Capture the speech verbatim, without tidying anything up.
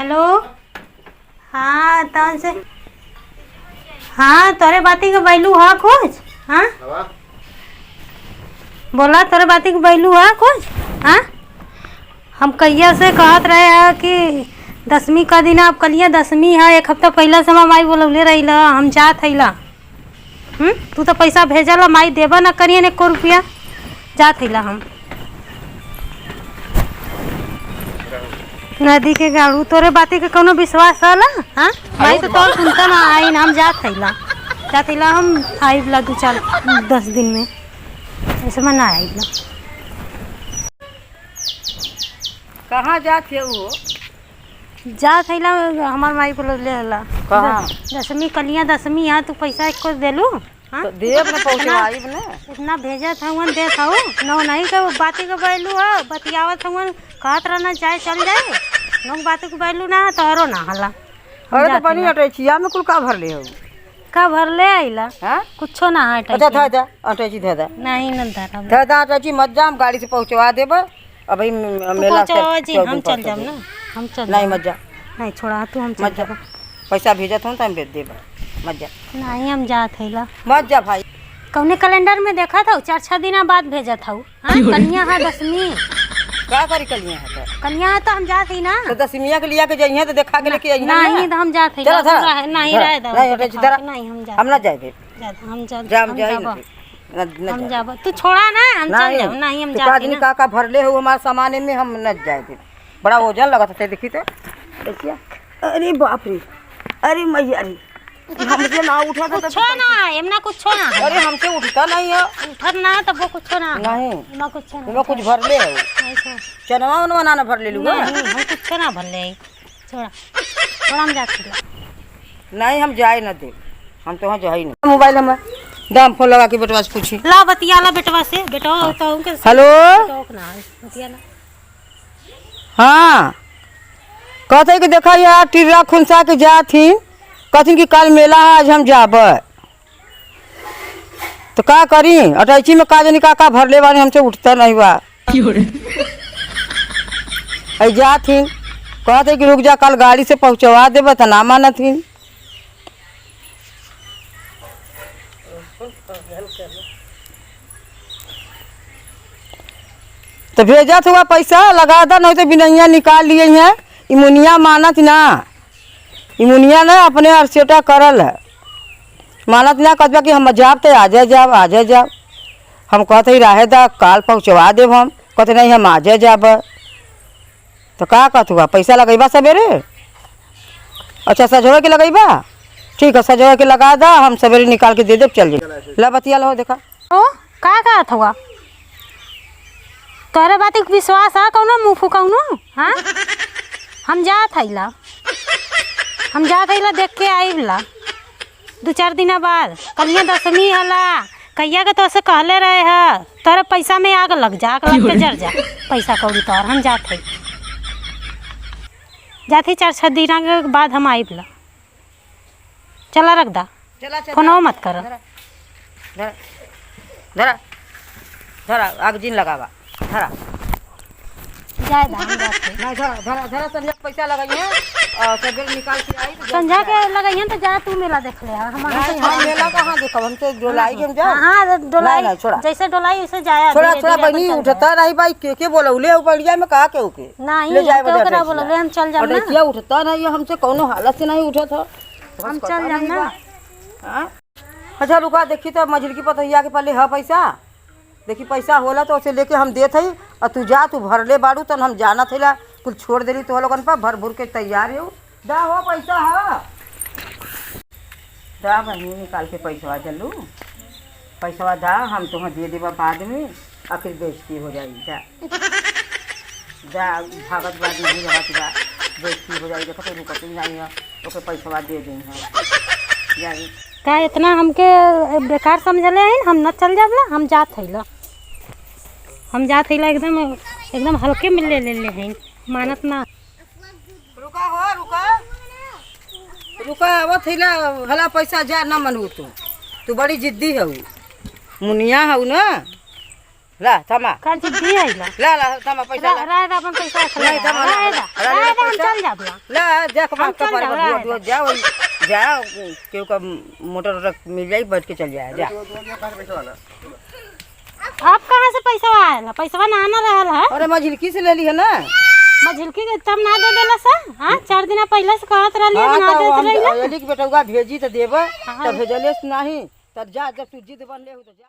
हेलो। हाँ, तहन से, हाँ, तोरे बाती के बैलू हा कुछ? हाँ? बोला, तोरे बाती के बैलू हा कुछ? हाँ? हम कहिया से कहत रहे हा कि दसवीं का दिन, अब कलिया दसवीं है, एक हफ्ता पहले से हमार माई बोलौले रही ला, हम जात है ला। हम्म? तू तो पैसा भेजल, माई देबा ना करियन एको रुपया। जात हइला हम। नदी के गाड़ू, तोरे बाती के कौनो विश्वास होला? हाँ? माई तो तोर सुनता ना आइन, हम जात हइला। जात हइला हम आइबला दू चार, दस दिन में। ऐसे में ना आइबला। कहाँ जात है वो? जात हइला, हमार माई बोलौले हला। कहाँ? द-, दसवीं, कलिया दसवीं, यहाँ तू पैसा एको देलू? हाँ? तो देब न, पहुँचवाइब न। इतना भेजत हउवन, देत हऊ। नौ नहीं के बाती के बैलू ह, बतियावत हउवन, कहत रहना जाए, चल जाए। नौ बाती के बैलू ना, तोहरो ना हला। अरे तो बनी अटैचिया में कुल का भरले हऊ? का भरले आइला? हाँ? कुछो ना है अच्छा, अटैची। धा, धा, अटैची धा, धा। नहीं, न धरब। धा, धा, अटैची मत जा, हम गाड़ी से पहुँचवा देब। अबही म-, तू मेला पहुँचावा से जी, चौदह हम चल पहुँचा जाब दे। ना, हम चल नहीं, जाब। मत जा। नहीं, छोड़ा, तू हम चल मत जा। जाब। पैसा भेजत हूँ तो हम भेज देब, मत जा। नहीं, हम जात हइला। मत जा भाई। कौने कैलेंडर में देखत हऊ, चार छह दिना बाद भेजत हऊ। हाँ, कलिया है दसवीं। का करी कलिया है तो? कलिया है तो हम जात ही ना। तो दसमिया के लिया के जइहे तो देखा के ना, लेके अइहे ना। नहीं, तो हम जात ही चला, ना। चला। रहे, नहीं, चला। रहे दो, नहीं, देखा के, धरा। नहीं, हम जात हम ना ही। जाए दे। जात, हम चल, जा, हम हम जाए जाबा। नहीं। न, न हम जाए। जाबा। तू छोड़ा ना, हम चल नहीं, जाब। नहीं, हम तू जात ही आदमी ना। का का भरले हो हमारे सामान में, हम न जाए दे। बड़ा वजन लगत है, देखी तो। देखिए। अरे बाप रे, अरे मैया रे, हमसे ना उठा था तो कुछो ना, एमना कुछो ना। अरे हमसे उठता नहीं है। उठत ना है तब वो कुछो ना। नहीं। एमा कुछो ना। एमा कुछ भरले है। नहीं तो। चनवा उनवा ना, ना भरले लुआ। नहीं, हम कुछो ना भरले। छोड़ा, छोड़ा, हम जात ही। नहीं, हम जाए ना दे, हम तो वहाँ जाए नहीं। मोबाइल हम दाम फोन लगा के बेटवा से पूछी। ला बतिया ला बेटवा से, बेटवा हाँ। तो उनके हेलो। बेटवा के ना है, बतिया ला। हाँ, कहते कि देखा यार, टिर्रा खुनसा के जात ही, कहथिन कि काल मेला है, आज हम जाब। तो का करी, अटैची में का जानी का का भरले बानी, हमसे उठता नहीं बा। क्यों रे? ऐ जात ही, कहते कि रुक जा, काल गाड़ी से पहुँचवा देब, तो ना मानत ही। तो भेजत हुआ पैसा लगा दा, नहीं तो बिनैया निकाल लिए हैं। ई मुनिया मानत ना, ई मुनिया ना अपने अरसेटा करल है, मानत ना, कहत बा कि हम जाब तो आजे जाब, आजे जाब। हम कहत ही रहे दा, काल पहुँचवा देब हम, कहत नहीं हम आजे जाब। तो का कहत हुआ, पैसा लगइबा सवेरे? अच्छा, सजवे के लगइबा? ठीक है, सजवे के लगा दा, हम सवेरे निकाल के दे देब, चल जाई। ला बतिया लो, देखा। ओ, का कहत हुआ? तोहरे बात के विश्वास है कौनो मुँह फुकौनो? हाँ? हम जात हइला, हम जात हइला, देख के आइबला। दू चार दिना बाद कलिया दसमी हला, कहिया के तोसे कहले रहे ह, तोरे पैसा में आग लग जा, आग लग के जर जा, पैसा कौड़ी तोर, हम जात हई, जात हई, चार छह दिना के बाद हम आइबला। चला रख दा, चला, चला। फोनवा मत कर। धरा, धरा, धरा, धरा, आग जिन लगावा। धरा। जाए दा, हम जात हई। नहीं, धरा, धरा, धरा, संझा के पैसा लगाइए, और सब बिल निकाल के आई, तो संझा के लगाइए, तो जा तू मेला देख ले, हम नहीं, हम मेला कहाँ देखब, हम तो डोलाई के हम जाओ। हाँ, डोलाई, नहीं, नहीं, छोड़ा। जैसे डोलाई, वैसे जाए, छोड़ा, धीरे, छोड़ा, धीरे अपन बहनी, चल उठता जाए। नहीं भाई, के, के बोलौले हो बढ़िया में, कहा के ओके? नहीं, ले जाए हम तो बजा ओकरा बोलौले, हम चल जाब ना। अटैचिया उठता नहीं, हमसे कौनो हालत से नहीं उठत हो। हम चल जाब ना। हाँ? अच्छा रुका, देखी तो मझिलकी पतोहिया के पल्ले ह पैसा। देखी पैसा होला तो ओसे लेके हम देत हई, और तू जा, तू भरले बाड़ू, तन हम जानत हईला, कुल छोड़ देली तो लोगन पर, भर भुर के तैयार हो। दा हो पैसा ह। दा बहिनी निकाल के पैसवा जल्लू। पैसवा दा, हम तोह दे देबा बाद में, आखिर बेइज्जती हो जाई। दा। जा, भागत बाद नहीं रहत बा, बेइज्जती हो जाई, देखत रुकत ही नहीं है, ओके पैसवा दे देई हम। जाई। का इतना हमके बेकार समझले हईन? हम न चल जाबला, हम जात हईला, हम जात हईला, एकदम, एकदम हल्के में ले ले ले हईन, मानत ना। रुका हो, रुका, रुका, आवत हईला, हला पैसा जा ना मनू तू, तू बड़ी जिद्दी हऊ, मुनिया हऊ ना। ला, थमा। का जिद्दी है ला? ला, ला, थमा, पैसा ला। रहे दा, अपन पैसा रखे नहीं, ला। थमा, ला, रहे दा, ला, ला, रहे दा, हम पैसा। चल जाब ला। ला, देख, हम बात चल कपार जाब, पर रहे दा। जा, जा, केहू का मोटर वोटर मिल जाई, बैठ के चल जाए, जा। अब कहाँ से पैसा आयल है? पैसवा ना आना रहल है। अरे, मझिलकी से ले ली है ना। मझिलकी के तब ना दे देला सा? हाँ, चार दिन पहले से कहत रहली है, हाँ, ना तो देत हम रहली ना। अयली के बेटौआ भेजी तो देबे, हाँ। तो भेजले से नहीं, तो जा, जब तू जिद बन ले हो तो जा।